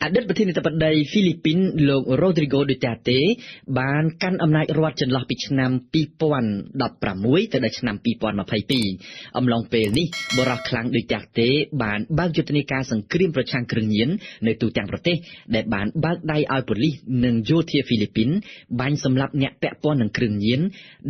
អតីតប្រធានាធិបតីហ្វីលីពីនលោក រ៉ូឌ្រីហ្គោ ឌូតេតេ បានកាន់អំណាចរដ្ឋចន្លោះពីឆ្នាំ2016ទៅដល់ឆ្នាំ2022។ អំឡុងពេលនេះ បុរសខ្លាំងឌូតេតេបានបើកយុទ្ធនាការសង្គ្រាមប្រឆាំងគ្រឿងញៀននៅទូទាំងប្រទេស ដែលបានបើកដៃឲ្យប៉ូលីសនិងយោធាហ្វីលីពីនបាញ់សម្លាប់អ្នកពាក់ព័ន្ធនឹងគ្រឿងញៀន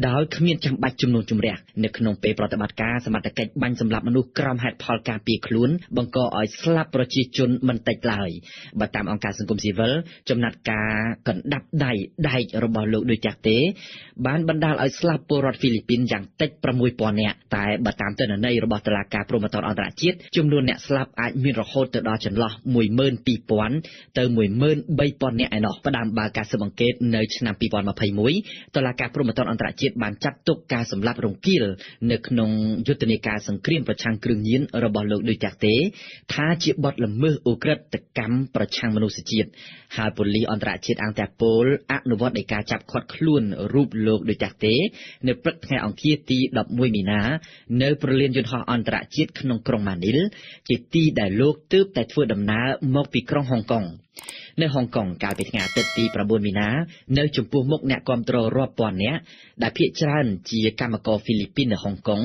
ដោយគ្មានចាំបាច់ជំនុំជម្រះ។ នៅក្នុងពេលប្រតិបត្តិការ សមត្ថកិច្ចបាញ់សម្លាប់មនុស្សក្រោមហេតុផលការពារខ្លួន បង្កឲ្យស្លាប់ប្រជាជនមិនតិចឡើយ។ បើតាមអង្គការសង្គមស៊ីវិល ចំណាត់ការកណ្ដាប់ដៃដែករបស់លោកឌុយតាតេបានបណ្ដាលឲ្យស្លាប់ពលរដ្ឋហ្វីលីពីនយ៉ាងតិច6000នាក់ តែបើតាមទិន្នន័យរបស់តុលាការព្រហ្មទណ្ឌអន្តរជាតិ ចំនួនអ្នកស្លាប់អាចមានរហូតទៅដល់ចន្លោះ12000ទៅ13000នាក់ឯណោះ។ ផ្ដើមបើកការស៊ើបអង្កេតនៅឆ្នាំ2021 តុលាការព្រហ្មទណ្ឌអន្តរជាតិបានចាត់ទុកការសម្លាប់រង្គាលនៅក្នុងយុទ្ធនាការសង្គ្រាមប្រឆាំងគ្រឿងញៀនរបស់លោកឌុយតាតេថាជាបទល្មើសឧក្រិដ្ឋកម្មប្រឆាំងមនុស្សជាតិ ហើយប៉ូលីសអន្តរជាតិអង្គតាពលអនុវត្តនៃការចាប់ឃាត់ខ្លួនរូបលោកឌុយតាតេនៅព្រឹកថ្ងៃអង្គារទី11មីនា នៅព្រលានយន្តហោះអន្តរជាតិក្នុងក្រុងម៉ានីល ជាទីដែលលោកទើបតែធ្វើដំណើរមកពីក្រុងហុងកុង។ នៅហុងកុង កាលពីថ្ងៃអាទិត្យទី9មីនា នៅចំពោះមុខអ្នកគាំទ្ររាប់ពាន់នាក់ ដែលភាគច្រើនជាកម្មករហ្វីលីពីននៅហុងកុង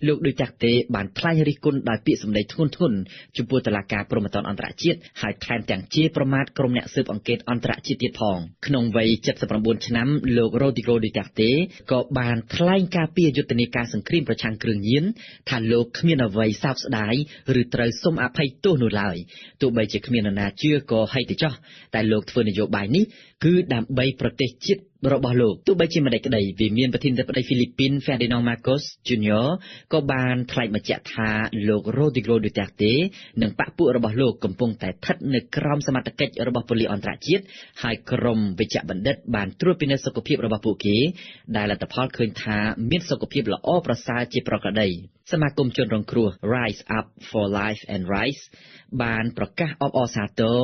លោកឌុយតាតេបានថ្លែងរិះគន់ដោយពាក្យសម្ដីធ្ងន់ៗចំពោះតុលាការព្រហ្មទណ្ឌអន្តរជាតិ ហើយថែមទាំងជេរប្រមាថក្រុមអ្នកស៊ើបអង្កេតអន្តរជាតិទៀតផង។ ក្នុងវ័យ79ឆ្នាំ លោក រ៉ូឌ្រីហ្គោ ឌុយតាតេ ក៏បានថ្លែងការពារយុទ្ធនាការសង្គ្រាមប្រឆាំងគ្រឿងញៀន ថាលោកគ្មានអ្វីសោកស្ដាយឬត្រូវសុំអភ័យទោសនោះឡើយ ទោះបីជាគ្មាននរណាជឿក៏ហីទៅចោះ តែលោកធ្វើនយោបាយនេះគឺដើម្បីប្រទេសជាតិរបស់លោក។ ទោះបីជាម្តេចក្តី វិមានប្រធានាធិបតីហ្វីលីពីន Ferdinand Marcos Jr. ក៏បានថ្លែងបញ្ជាក់ថា លោក Rodrigo Duterte និងបក្សពួករបស់លោកកំពុងតែស្ថិតនៅក្រោមសមត្ថកិច្ចរបស់ប៉ូលីសអន្តរជាតិ ហើយក្រុមវេជ្ជបណ្ឌិតបានត្រួតពិនិត្យសុខភាពរបស់ពួកគេ ដែលលទ្ធផលឃើញថាមានសុខភាពល្អប្រសើរជាប្រក្រតី។ សមាគមជនរងគ្រោះ Rise Up for Life and Rights បានប្រកាសអបអរសាទរ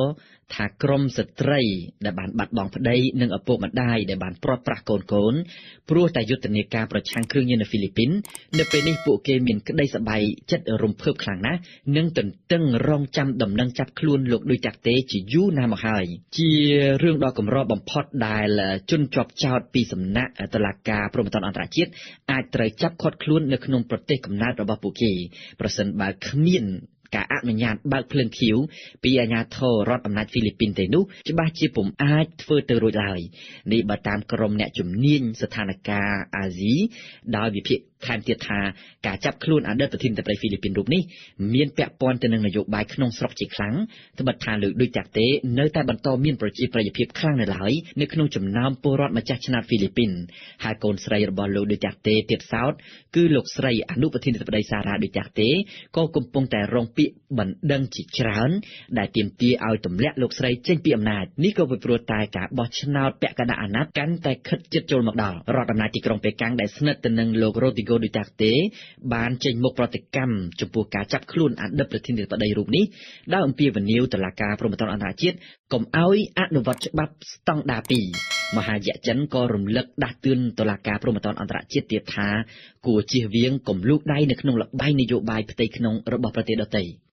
ថា ក្រុមស្ត្រីដែលបានបាត់បង់ប្តីនិងឪពុកម្ដាយដែលបានព្រាត់ប្រាសកូនកូនព្រោះតែយុទ្ធនាការប្រឆាំងគ្រឿងញៀននៅហ្វីលីពីន នៅពេលនេះពួកគេមានក្តីសប្បាយចិត្តរំភើបខ្លាំងណាស់ និងទន្ទឹងរង់ចាំដំណឹងចាប់ខ្លួនលោកឌុយតាតេជាយូរណាស់មកហើយ។ ជារឿងដ៏កម្របំផុតដែលជនជាប់ចោតពីសំណាក់តុលាការព្រហ្មទណ្ឌអន្តរជាតិអាចត្រូវចាប់ឃាត់ខ្លួននៅក្នុងប្រទេសកំណើតរបស់ពួកគេ ប្រសិនបើគ្មានការអនុញ្ញាតបើកភ្លើងខៀវពីអាជ្ញាធររដ្ឋអំណាចហ្វីលីពីនទេនោះ ច្បាស់ជាពុំអាចធ្វើទៅរួចឡើយ។ នេះបើតាមក្រុមអ្នកជំនាញស្ថានភាពអាស៊ី ដោយវិភាគថែមទៀតថា ការចាប់ខ្លួនអតីតប្រធានាធិបតីហ្វីលីពីនរូបនេះមានពាក់ព័ន្ធទៅនឹងនយោបាយក្នុងស្រុកជាខ្លាំង ត្បិតថាលោកឌុយតាតេនៅតែបន្តមានប្រជាប្រិយភាពខ្លាំងនៅឡើយនៅក្នុងចំណោមពលរដ្ឋម្ចាស់ឆ្នោតហ្វីលីពីន ហើយកូនស្រីរបស់លោកឌុយតាតេទៀតសោត គឺលោកស្រីអនុប្រធានាធិបតីសារ៉ាឌុយតាតេ ក៏កំពុងតែរងពាក្យបណ្ដឹងជាច្រើនដែលទាមទារឲ្យទម្លាក់លោកស្រីចេញពីអំណាច។ នេះក៏ពីព្រោះតែការបោះឆ្នោតពាក់កណ្ដាលអាណត្តិកាន់តែខិតជិតចូលមកដល់ រដ្ឋអំណាចទីក្រុងប៉េកាំងដែលស្និទ្ធទៅនឹងលោក រ៉ូឌ្រីហ្គោ ឌុយតាតេ បានចេញមុខប្រតិកម្មចំពោះការចាប់ខ្លួនអតីតប្រធានាធិបតីរូបនេះ ដោយអំពាវនាវតុលាការព្រហ្មទណ្ឌអន្តរជាតិកុំឲ្យអនុវត្តច្បាប់ស្តង់ដារពីរ។ មហាយក្សចិនក៏រំលឹកដាស់តឿនតុលាការព្រហ្មទណ្ឌអន្តរជាតិទៀតថា គួរជៀសវាងកុំលូកដៃនៅក្នុងល្បែងនយោបាយផ្ទៃក្នុងរបស់ប្រទេសដទៃ។